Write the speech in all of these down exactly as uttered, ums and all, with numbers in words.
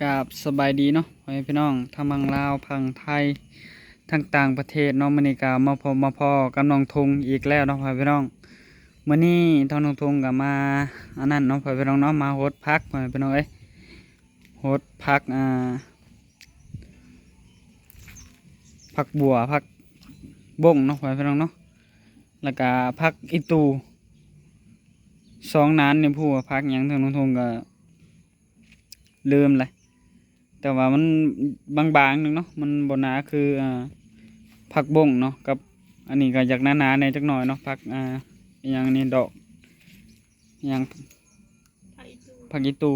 กราบสบายดีเนาะ พ่อแม่พี่น้อง ทั้งฝั่งลาว ฝั่งไทย ทั้งต่างประเทศเนาะ มื้อนี้ก็มาพบมาพ้อกับน้องธงอีกแล้วเนาะ พ่อแม่พี่น้อง มื้อนี้ทางน้องธงก็มา อันนั้นเนาะ พ่อแม่พี่น้องเนาะ มาหดผัก พ่อแม่พี่น้องเอ้ย หดผัก อ่า ผักบัว ผักบงเนาะ พ่อแม่พี่น้องเนาะ แล้วก็ผักอีตู่ สองนานนี่ ผู้ว่าผักหยัง ทางน้องธงก็ ลืมเลย แต่ว่ามันบางๆหนึ่งเนาะ มันบ่หนาคือ อ่า ผักบงเนาะ กับอันนี้ก็อยากหนาๆแหน่จักหน่อยเนาะ ผัก อ่า อหย่างนี้ ดอก อหย่าง ผักอีตู ผักอีตู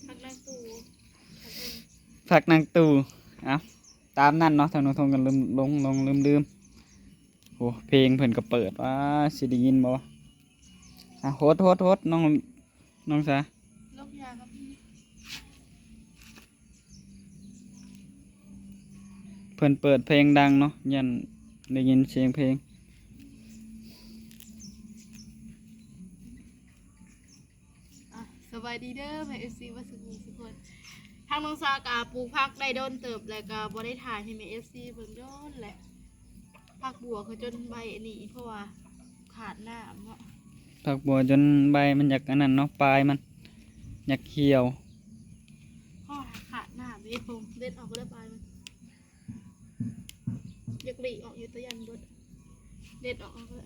ผักนางตู ผักนางตู เอา ตามนั่นเนาะ ทางน้องธงกันลืม หลง หลง ลืม ลืม โอ้ เพลงเพิ่นก็เปิด ว้า สิได้ยินบ่วะ อ่ะ หด หด หด น้อง น้องสา ลกยาครับพี่ เพิ่นเปิดเพลงดังเนาะ ย่านได้ยินเสียงเพลง อ่ะ สบายดีเด้อแม่เอฟซี ว่าสุขุมสุคน ทางน้องสากาปลูกผักได้โดนเติบ แล้วก็บ่ได้ถ่ายให้แม่เอฟซีเบิ่งโดนแหละ ผักบัวเขาจนใบอันนี้ เพราะว่าขาดน้ำเนาะ ผักบัวจนใบมันอยากอันนั้นเนาะ ปลายมันอยากเหี่ยว เพราะว่าขาดน้ำเด้ ผมเด็ดออกก็ได้ปลายมัน อยากหลีออกอยู่ แต่ย่านเบิด เด็ดออกเอาก็ได้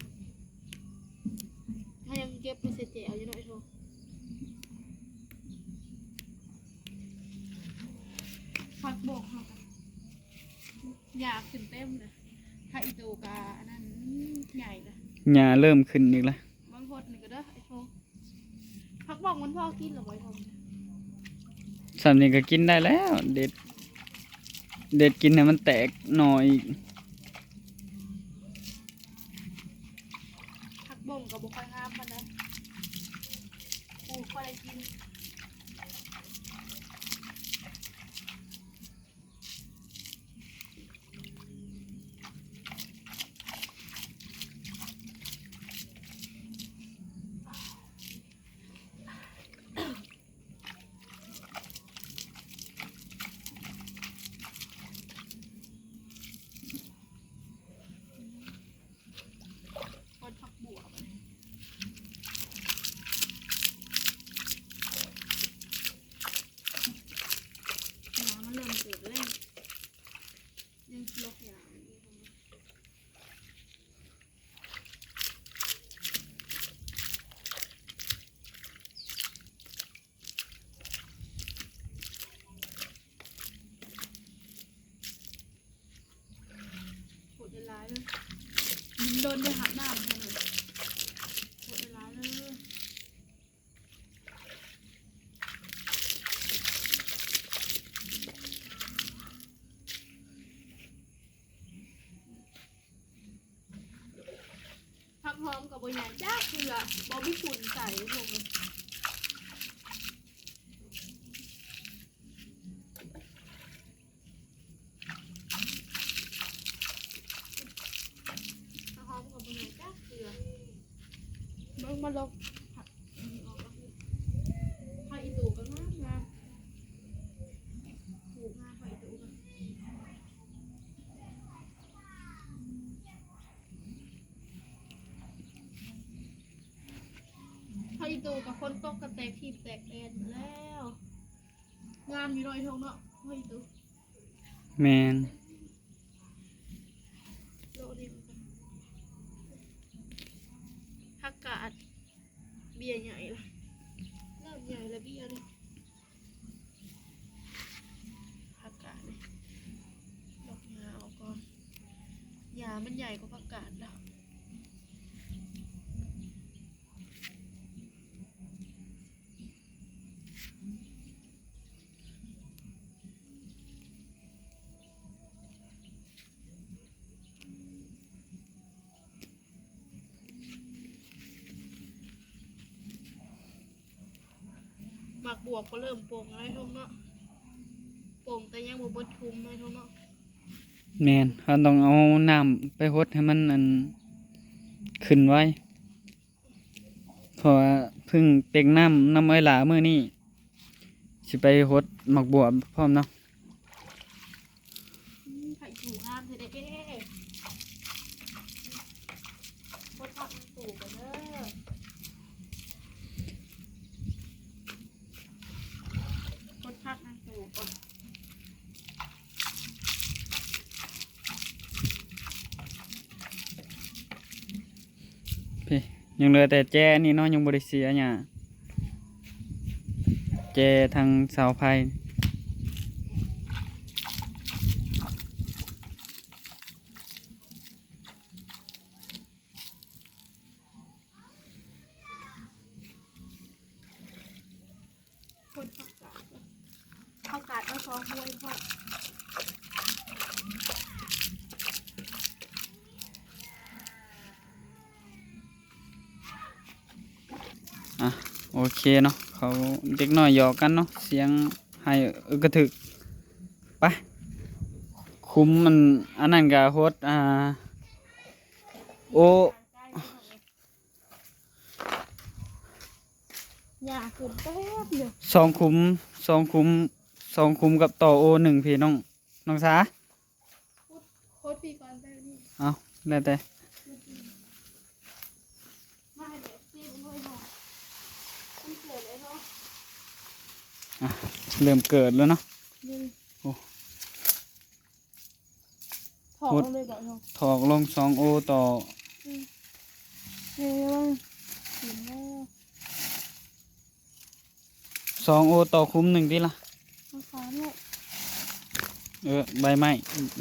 ถ้ายังเก็บไปใส่แจวอยู่เนาะไอ้โท ผักบงเขาก็หญ้าขึ้นเต็มเลย ถ้าอีโตกาอันนั้น อืม ใหญ่เลย หญ้าเริ่มขึ้นอีกแล้ว บางคนนี่ก็เด้อไอ้โท ผักบงมันพอกินเหรอไอ้โท ส่ำนี้ก็กินได้แล้ว เด็ด เด็ดกินให้มันแตกหน่ออีก ผักบงก็บ่ค่อยงามปานใด ปลูกพอได้กิน คนผักบัวมัน น้ำมันเริ่มเกิดแล้ว ยังลกยาอยู่ โคตรได้หลายเลย มันโดนได้หักน้ำเท่านั้น โคตรได้หลายเลย ผักหอมก็บ่ใหญ่จักเทื่อ บ่มีฝุ่นใส่พวกนี้ ผักหอมก็บ่ใหญ่จักเทื่อ เบิ่งมาลกผัก อันนี้ออกก็คือ ผักอีตูก็งามงาม ปลูกงามผักอีตูก็ พออีตูกับคนตกก็แตกทีบแตกแดนหมดแล้ว งามอยู่ดอยทงเนาะพออีตู แมน โลเดียวกัน ผักกาด เบี้ยใหญ่ละ เริ่มใหญ่ละเบี้ยเลย ผักกาดนี่ ดอกหญ้าออกก่อน หญ้ามันใหญ่กว่าผักกาดแล้ว หมากบวบก็เริ่มป่งแล้วไอ้ทงเนาะ ป่งแต่ยังบ่เบิดทุมไอ้ทงเนาะ แม่น เราต้องเอาน้ำไปหดให้มันอัน ขึ้นไว เพราะว่าเพิ่งเต็งน้ำนำอ้อยหลามื้อนี้ สิไปหดหมากบัวพร้อมเนาะ อืม ไผ่ถูงามแท้เด้ หดผักนางตู่ก่อนเด้อ หดผักนางตู่ก่อน พี่ ยังเหลือแต่แจนี่เนาะ ยังบ่ได้เสียหยัง แจทางเสาไฟ คนผักกาด ผักกาดเอาซองห้วยพอ อ่ะ โอเคเนาะ เขาเด็กน้อยหยอกกันเนาะ เสียงไห้อึกกระทึก ไป คุ้มมัน อันนั้นก็หด อ่า โอ้ อย่าขึ้นแป๊บเดียว สองคุ้ม สองคุ้ม สองคุ้มกับต่อโอหนึ่งพี่น้อง น้องสา โคตรพี่ก่อนแป๊บนึง เอา แล้วแต่ มาให้แบบเต็มเลยเนาะ มันเกิดแล้วเนาะ อ่ะ เริ่มเกิดแล้วเนาะ นี่ โอ้ ถอกลงเลยบอกเนาะ ถอกลงสองโอต่อ อืม นี่ว่า เห็นแล้ว สองโอต่อคุ้มหนึ่งติล่ะ เอาขาเนี่ย เออ ใบไม้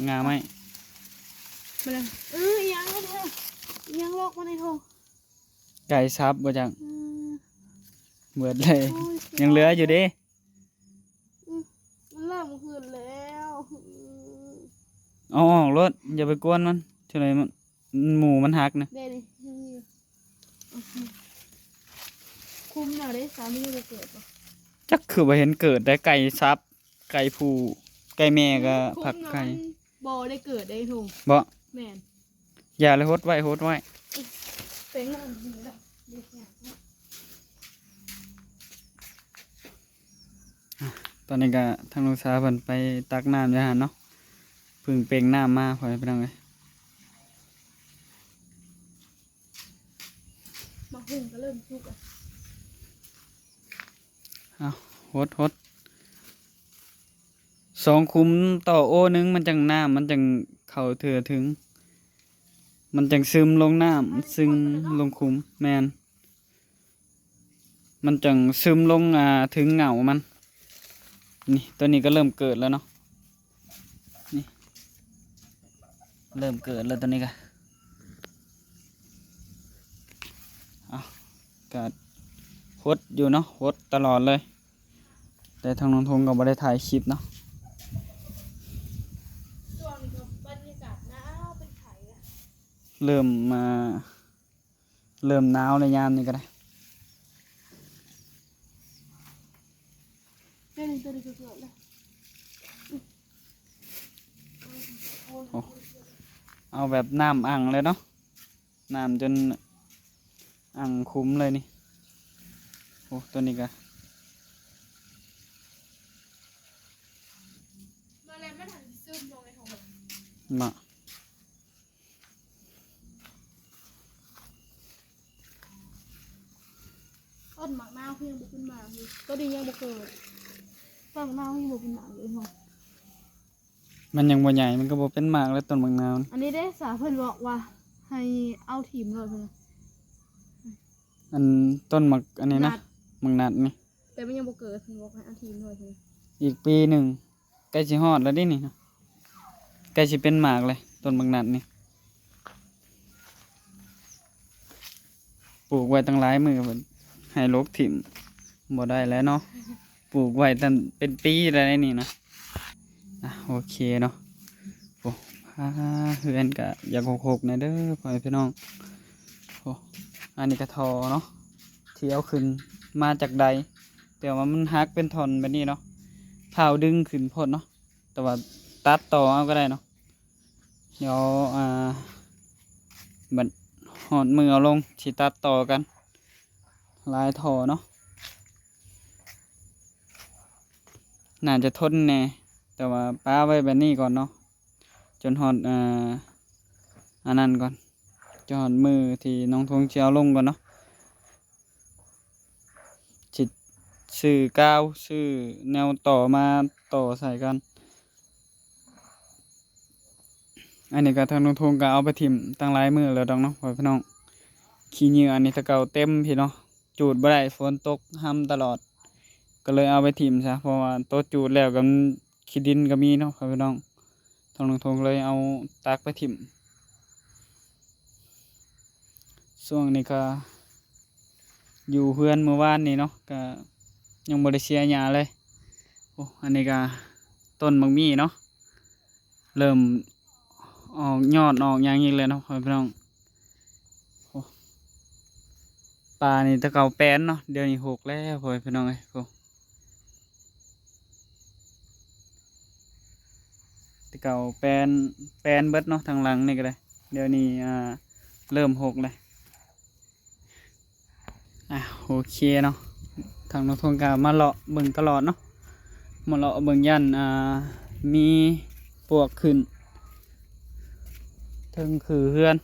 งาไม้ มาเลย เออ อีหยังวะเธอ อีหยังลอกมาในท้อง ไก่สับบ่จัง อืม เบิดเลย โอ้ย ยังเหลืออยู่เด้ อืม มันเริ่มขึ้นแล้ว อืม เอาออกโลด อย่าไปกวนมัน เท่าไหร่มัน หมู่มันหักนะ เด้ดิ ยังมีอยู่ โอเค คุ้มหน่อยเด้ สามีบ่เกิดบ่ จักคือบ่เห็นเกิดได้ ไก่สับ ไก่ผู้ ไก่แม่ก็ อืม ผักไข่ คุ้มหน่อย บ่ได้เกิดได้ทุ่ง บ่ แม่น อย่าเลย หดไว้ หดไว้ เป็นเรื่องดีแล้ว ตอนนี้ก็ทางลูกสาวเพิ่นไปตักน้ำอยู่หั่นเนาะ เพิ่งเป่งน้ำมา พ่อแม่พี่น้องเอ้ย มะฮุ่งก็เริ่มสุกอ่ะ เอา หด หด สองคุ้มต่อโอหนึ่ง มันจังน้ำ มันจังเข้าเทื่อถึง มันจังซึมลงน้ำ มันซึมลงคุ้ม แม่น มันจังซึมลง อ่า ถึงเหง้ามัน นี่ ตัวนี้ก็เริ่มเกิดแล้วเนาะ นี่ เริ่มเกิดแล้วตัวนี้ก็ เอา ก็หดอยู่เนาะ หดตลอดเลย แต่ทางน้องทงก็บ่ได้ถ่ายคลิปเนาะ ช่วงนี้ก็บรรยากาศหนาวเป็นไข้อะ เริ่มมา เริ่มหนาวแล้วยามนี้ก็ได้ เดี๋ยวนี้ตัวนี้ก็เกิดแล้ว โอ้ เอาแบบน้ำอั่งเลยเนาะ น้ำจนอั่งคุ้มเลยนี่ โอ้ ตัวนี้ก็ มาแล้วมันหันซึมลงในท้อง มา ต้นหมากนาวคือยังบ่เป็นหมากอยู่ ต้นนี้ยังบ่เกิด ต้นหมากนาวยังบ่เป็นหมากเลยเนาะ มันยังบ่ใหญ่ มันก็บ่เป็นหมากแล้ว ต้นหมากนาวนี่ อันนี้เด้ สาเพิ่นบอกว่าให้เอาถิ่มเลยเพิ่น อันต้นหมากอันนี้นะ นัด หมากนัดนี่ แต่มันยังบ่เกิด เพิ่นบอกให้เอาถิ่มเลยเพิ่น อีกปีหนึ่ง ใกล้สิฮอดแล้วเด้นี่เนาะ ใกล้สิเป็นหมากเลย ต้นหมากนัดนี่ ปลูกไว้ตั้งหลายมื้อ ให้รกถิ่ม บ่ได้แล้วเนาะ ปลูกไว้ตั้งเป็นปีแล้วนี่นะ อ่ะ โอเคเนาะ โอ้ อ่า เฮือนก็อยากหกๆ แหน่เด้อ พ่อแม่พี่น้อง โอ้ อันนี้ก็ท่อเนาะ ที่เอาขึ้นมาจากใด แต่ว่ามันหักเป็นท่อนแบบนี้เนาะ พาวดึงขึ้นโพดเนาะ แต่ว่าตัดต่อเอาก็ได้เนาะ เดี๋ยว อ่า บัดฮอดมื้อเอาลง สิตัดต่อกัน หลายท่อเนาะ น่าจะทนแหน่ แต่ว่าปะไว้แบบนี้ก่อนเนาะ จนฮอด อ่า อันนั้นก่อน จนฮอดมื้อที่น้องทงสิเอาลงก่อนเนาะ สิซื้อกาว ซื้อแนวต่อมาต่อใส่กัน อันนี้ก็ทางน้องทงก็เอาไปถิ่มตั้งหลายมื้อแล้วดอกเนาะ พ่อพี่น้อง ขี้เหงื่ออันนี้แต่เก่าเต็มพี้เนาะ จูดบ่ได้ ฝนตกหำตลอด ก็เลยเอาไปถิ่มซะ เพราะว่าโตะจูดแล้วก็มันขี้ดินก็มีเนาะ พ่อพี่น้อง ทางน้องทงเลยเอาตักไปถิ่ม ช่วงนี้ก็อยู่เฮือนมื้อวานนี่เนาะ ก็ยังบ่ได้เสียหญ้าเลย โอ้ อันนี้ก็ต้นหมากมี่เนาะ เริ่มออกยอดออกหยังอีกแล้วเนาะ พ่อพี่น้อง โอ้ ป่านี่แต่เก่าแปนเนาะ เดี๋ยวนี้หกแล้ว พ่อพี่น้องเอ้ย โอ้ แต่เก่าแปน แปนเบิดเนาะ ทางหลังนี่ก็ได้ เดี๋ยวนี้ อ่า เริ่มหกแล้ว อ่ะ โอเคเนาะ ทางน้องทงก็มาเลาะเบิ่งตลอดเนาะ มาเลาะเบิ่งย่าน อ่า มีปลวกขึ้นเทิงคือเฮือน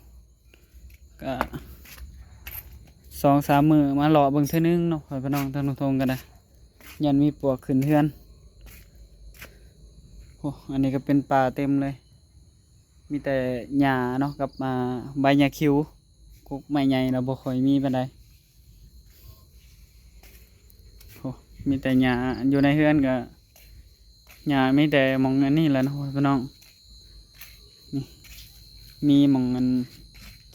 ก็สองสามมื้อมาเลาะเบิ่งเทื่อนึงเนาะ พ่อพี่น้อง ทางน้องทงก็ได้ ย่านมีปลวกขึ้นเฮือน โอ้ อันนี้ก็เป็นป่าเต็มเลย มีแต่หญ้าเนาะ กับ อ่า ใบหญ้าคิว กกไม้ใหญ่เราบ่ค่อยมีปานใด โอ้ มีแต่หญ้า อยู่ในเฮือนก็หญ้ามีแต่หม่องอันนี้แหละเนาะ พี่น้อง นี่ มีหม่องอัน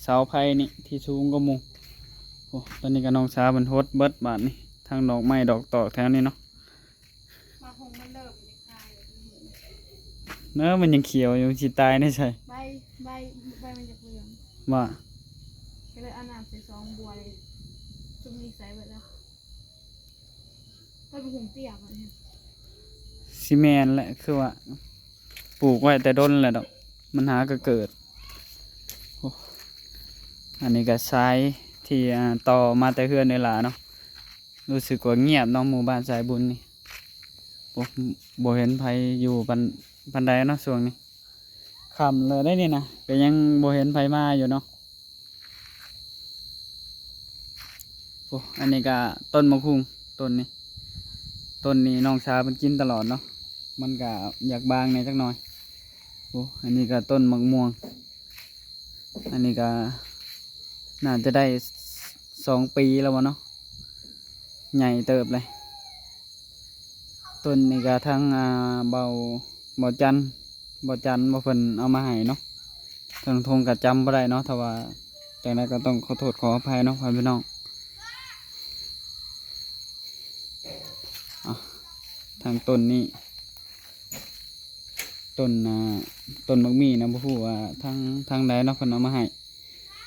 เสาไฟนี่ที่สูงกว่าหมู่ โอ้ ตอนนี้ก็น้องสาวเพิ่นหดเบิดบาดนี่ ทั้งดอกไม้ดอกตอกแถวนี้เนาะ มาหงมันเริ่มจะคายแล้ว เนอะ มันยังเขียวอยู่ สิตายแน่ใส่ ใบ ใบ ใบมันจะเหลือง ว่า ก็เลยเอาน้ำใส่สองบัวเลย จุ่มนี่ใส่ไว้แล้ว ก็เป็นหงเตี้ยก่อนเนี่ย สิแม่นแหละ คือว่า ปลูกไว้แต่ดนแหละดอก มันหาก็เกิด โอ้ อันนี้ก็สายที่ อ่า ต่อมาแต่เฮือนนี่ล่ะเนาะ รู้สึกว่าเงียบเนาะ หมู่บ้านสายบุญนี่ บ่ บ่เห็นไผอยู่ปาน ปานใดเนาะ ช่วงนี้ ค่ำแล้วได้นี่นะ ก็ยังบ่เห็นไผมาอยู่เนาะ โอ้ อันนี้ก็ต้นมะฮุ่ง ต้นนี้ ต้นนี้น้องสาวเพิ่นกินตลอดเนาะ มันก็อยากบางแหน่จักหน่อย โอ้ อันนี้ก็ต้นมะม่วง อันนี้ก็น่าจะได้สองปีแล้ววะเนาะ ใหญ่เติบเลย ต้นนี้ก็ทั้ง อ่า เบา เบาจัน เบาจัน เบาเพิ่นเอามาให้เนาะ ทางทงก็จำบ่ได้เนาะ ถ้าว่าจั่งใดก็ต้องขอโทษขออภัยเนาะ พ่อพี่น้อง อ่ะ ทางต้นนี้ ต้น อ่า ต้นบักมี่นะ บ่ฮู้ว่าทาง ทางใดเนาะ เพิ่นเอามาให้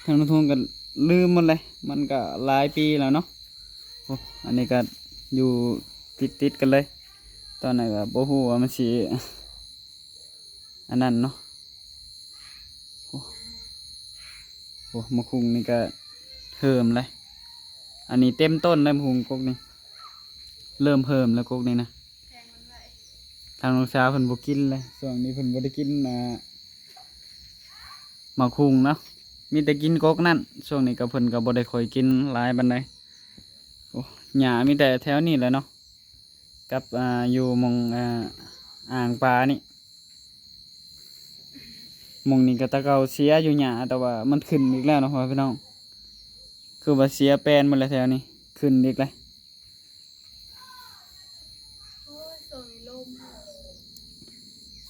ทางน้องทงก็ลืมหมดเลย มันก็หลายปีแล้วเนาะ โอ้ อันนี้ก็อยู่ติดๆกันเลย ตอนนั้นก็บ่ฮู้ว่ามันสิ อันนั้นเนาะ โอ้ โอ้ มะฮุ่งนี่ก็เหิ่มเลย อันนี้เต็มต้นเลยมะฮุ่งกกนี่ เริ่มเหิ่มแล้วกกนี่นะ ทางน้องสาวเพิ่นบ่กินเลย ช่วงนี้เพิ่นบ่ได้กิน อ่า มะฮุ่งเนาะ มีแต่กินกกนั่น ช่วงนี้ก็เพิ่นก็บ่ได้ค่อยกินหลายปานใด โอ้ หญ้ามีแต่แถวนี้แหละเนาะ กับ อ่า อยู่หม่อง อ่า อ่างปลานี่ หม่องนี้ก็แต่เก่าเสียอยู่หญ้า แต่ว่ามันขึ้นอีกแล้วเนาะ พ่อพี่น้อง คือว่าเสียแปนหมดแล้วแถวนี้ ขึ้นอีกแล้ว โอ้ย ช่วงนี้ลม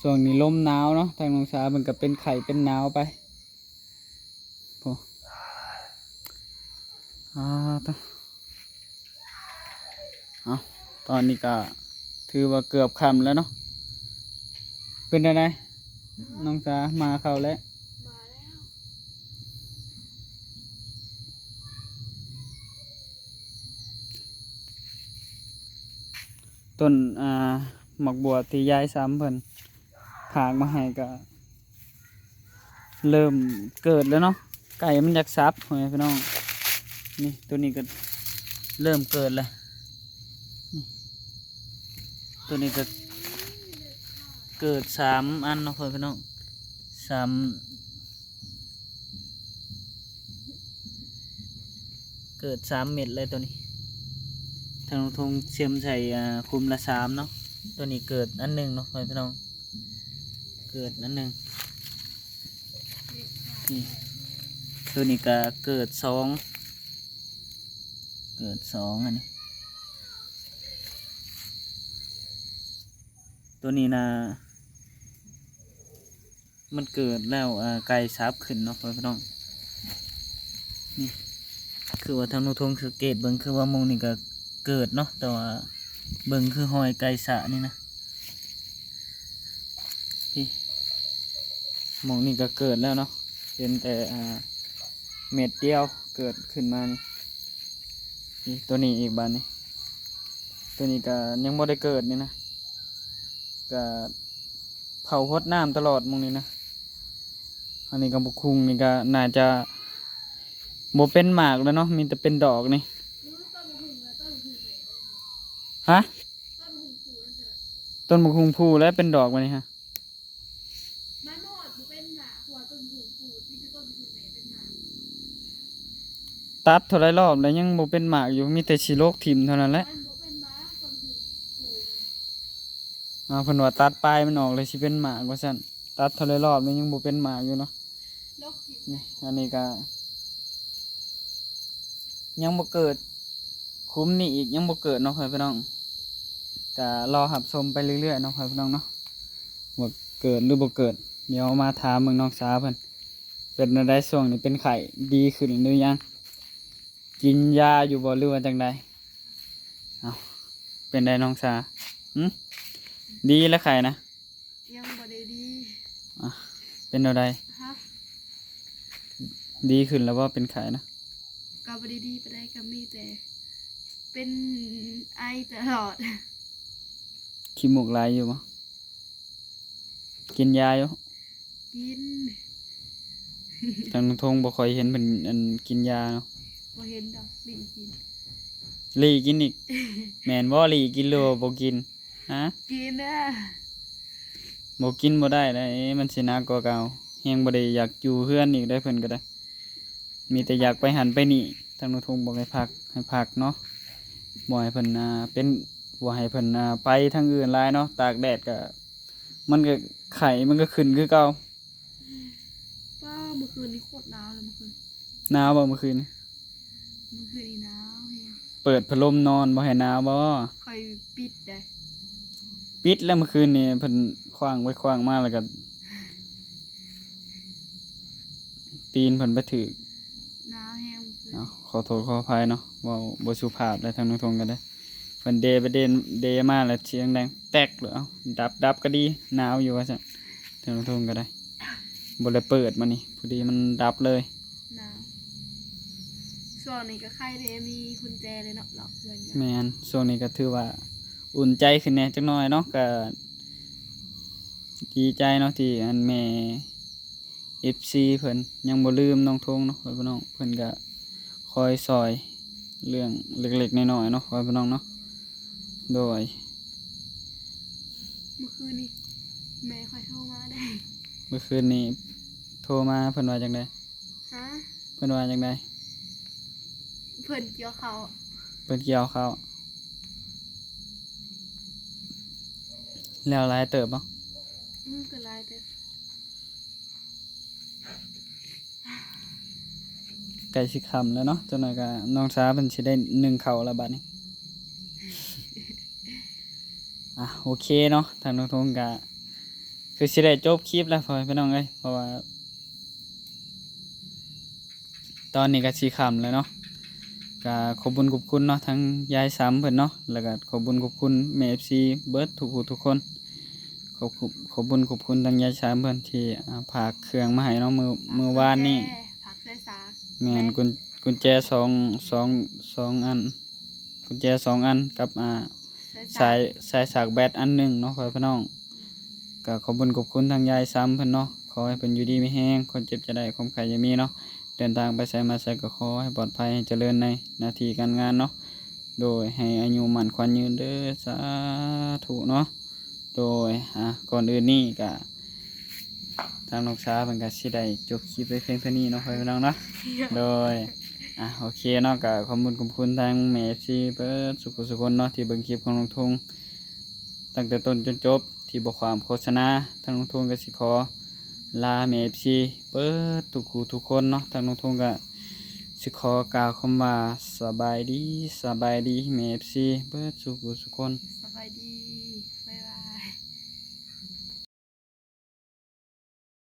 ช่วงนี้ลมหนาวเนาะ ทางน้องสาวมันก็เป็นไข้เป็นหนาวไป โอ้ อ่า ตะ เอา ตอนนี้ก็ถือว่าเกือบค่ำแล้วเนาะ เป็นจั่งใด น้องสา มาเข้าแล้ว มาแล้ว ต้น อ่า หมากบัวที่ยายสามเพิ่น ฝากมาให้ก็เริ่มเกิดแล้วเนาะ ไก่มันอยากสับ พ่อแม่พี่น้อง นี่ตัวนี้ก็เริ่มเกิดแล้ว นี่ตัวนี้ก็ เกิดสามอันเนาะพ่อพี่น้อง สาม เกิดสามเม็ดเลยตัวนี้ ทางลุงทงเสียมใส่ อ่า คุมละสามเนาะ ตัวนี้เกิดอันหนึ่งเนาะพ่อพี่น้อง เกิดอันหนึ่ง นี่ ตัวนี้ก็เกิดสอง เกิดสองอันนี้ ตัวนี้นะ มันเกิดแล้ว อ่า ไก่สับขึ้นเนาะพ่อพี่น้อง นี่ คือว่าทางลุงทงสังเกตเบิ่ง คือว่าหม่องนี้ก็เกิดเนาะ แต่ว่าเบิ่งคือหอยไก่สะนี่นะ พี่ หม่องนี้ก็เกิดแล้วเนาะ เห็นแต่ อ่า เม็ดเดียวเกิดขึ้นมานี่ นี่ ตัวนี้อีกบาดนี้ ตัวนี้ก็ยังบ่ได้เกิดนี่นะ ก็เผาฮดน้ำตลอดหม่องนี้นะ อันนี้ก็บักฮุ่งนี่ก็น่าจะบ่เป็นหมากแล้วเนาะ มีแต่เป็นดอกนี่ ฮะ ต้นบักฮุ่งพูแล้วเป็นดอกบาดนี้ฮะ มันบ่ฮอดบ่เป็นหมาก เพราะว่าต้นบักฮุ่งพูด มีแต่ต้นบักฮุ่งแม่เป็นหมาก ตัดเท่าไรรอบแล้วยังบ่เป็นหมากอยู่ มีแต่สิโลกถิ่มเท่านั้นแหละ มันบ่เป็นหมาก ต้นบักฮุ่งพูด อ่า เพิ่นว่าตัดปลายมันออกเลยสิเป็นหมากว่าซั่น ตัดเท่าไรรอบแล้วยังบ่เป็นหมากอยู่เนาะ โลกถิ่ม นี่ อันนี้ก็ ยังบ่เกิด คุ้มนี่อีกยังบ่เกิดเนาะพ่อพี่น้อง ก็รอรับชมไปเรื่อยๆเนาะพ่อพี่น้องเนาะ ว่าเกิดหรือบ่เกิด เดี๋ยวมาถามเบิ่งน้องสาวเพิ่น เป็นจั่งใดช่วงนี้ เป็นไข้ดีขึ้นหรือยัง กินยาอยู่บ่หรือว่าจั่งใด เอ้า เป็นใดน้องสาว หึ ดีแล้วไข้นะ ยังบ่ได้ดี อ่ะ เป็นแนวใด ฮะ ดีขึ้นแล้วบ่ เป็นไข้นะ ก็บ่ได้ดีปานใด ก็มีแต่เป็นไอตลอด ขี้มูกไหลอยู่บ่ กินยาอยู่ กิน ทางทงบ่ค่อยเห็นเพิ่น อัน กินยาเนาะ บ่เห็นดอก หลีกิน หลีกินอีก แม่นบ่ หลีกินหรือว่าบ่กิน ฮะ กินเด้อ บ่กินบ่ได้เด้ มันสิหนักกว่าเก่า แฮงบ่ได้อยากอยู่เฮือนอีกเด้อ เพิ่นก็ได้ มีแต่อยากไปหั้นไปนี่ ทางหนูทงบอกให้พัก ให้พักเนาะ บ่ให้เพิ่น อ่า เป็น บ่ให้เพิ่น อ่า ไปทางอื่นหลายเนาะ ตากแดดก็ มันก็ไข้มันก็ขึ้นคือเก่า ป้า เมื่อคืนนี้โคตรหนาวเลยเมื่อคืน หนาวบ่เมื่อคืน เมื่อคืนนี้หนาวแฮง เปิดพัดลมนอนบ่ให้หนาวบ่ ข้อยปิดได้ ปิดแล้วเมื่อคืนนี้เพิ่นขว้างไปขว้างมาแล้วก็ ตีนเพิ่นไปถืก หนาวแฮงเมื่อคืน เอ้า ขอโทษขออภัยเนาะ เว้าบ่สุภาพได้ทางน้องทงก็ได้ เพิ่นเดไปเด เดมาแล้วเสียงดังแต๊กเลย เอ้า ดับ ดับก็ดี หนาวอยู่ว่าซั่น ทางน้องทงก็ได้ บ่ได้เปิดมานี่ พอดีมันดับเลย หนาว ช่วงนี้ก็ไข้เด้ มีกุญแจเลยเนาะ ล็อกเฮือนก็ แม่น ช่วงนี้ก็ถือว่าอุ่นใจขึ้นแหน่จักหน่อยเนาะ ก็ดีใจเนาะที่อันแม่ เอฟซี เพิ่นยังบ่ลืมน้องทงเนาะ พ่อพี่น้อง เพิ่นก็คอยซ่อยเรื่องเล็กๆน้อยๆเนาะ พ่อพี่น้องเนาะ โดย เมื่อคืนนี้แม่ข้อยโทรมาได้ เมื่อคืนนี้โทรมา เพิ่นว่าจั่งใด ฮะ เพิ่นว่าจั่งใด เพิ่นเกี่ยวข้าว เพิ่นเกี่ยวข้าว แล้วหลายเติบบ่ อืม ก็หลายเติบ ใกล้สิค่ำแล้วเนาะ จักหน่อยก็น้องสาวเพิ่นสิได้นึ่งข้าวแล้วบัดนี้ อ่ะ โอเคเนาะ ทางน้องทงก็คือสิได้จบคลิปแล้ว พ่อแม่พี่น้องเอ้ย เพราะว่า ตอนนี้ก็สิค่ำแล้วเนาะ ก็ขอบบุญขอบคุณเนาะ ทั้งยายซ้ำเพิ่นเนาะ แล้วก็ขอบบุญขอบคุณแม่ เอฟซี เบิดทุกผู้ทุกคน ขอบคุณ ขอบบุญขอบคุณทั้งยายซ้ำเพิ่นที่ อ่า ฝากเครื่องมาให้เนาะ มื้อ มื้อวานนี้ ฝากกุญแจ ฝากสายสาก แม่น แม่น กุญ กุญแจสอง สอง สองอัน กุญแจสองอันกับ อ่า สายสาก สาย สายสากแบตอันหนึ่งเนาะ พ่อพี่น้อง ก็ขอบบุญขอบคุณทางยายซ้ำเพิ่นเนาะ ขอให้เพิ่นอยู่ดีมีแฮง ความเจ็บจะได้ ความไข้อย่ามีเนาะ เดินทางไปไสมาไสก็ขอให้ปลอดภัย ให้เจริญในหน้าที่การงานเนาะ โดยให้อายุมั่นขวัญยืนเด้อ สาธุเนาะ โด โดย อ่ะ ก่อนอื่นนี่ก็ ทางน้องสาเพิ่นก็สิได้จบคลิปไว้เพียงเท่านี้เนาะ พ่อแม่พี่น้องเนาะ โดย อ่ะ โอเคเนาะ ก็ขอบคุณขอบคุณทางแม่เอฟซีเบิดสุขสุขคนเนาะ ที่เบิ่งคลิปของน้องทุ่ง ตั้งแต่ต้นจนจบ ที่บ่ข้ามโฆษณา ทางน้องทุ่งก็สิขอลาแม่เอฟซีเบิดทุกคู่ทุกคนเนาะ ทางน้องทุ่งก็สิขอกล่าวคำว่าสบายดี สบายดีแม่เอฟซีเบิดสุขสุขคน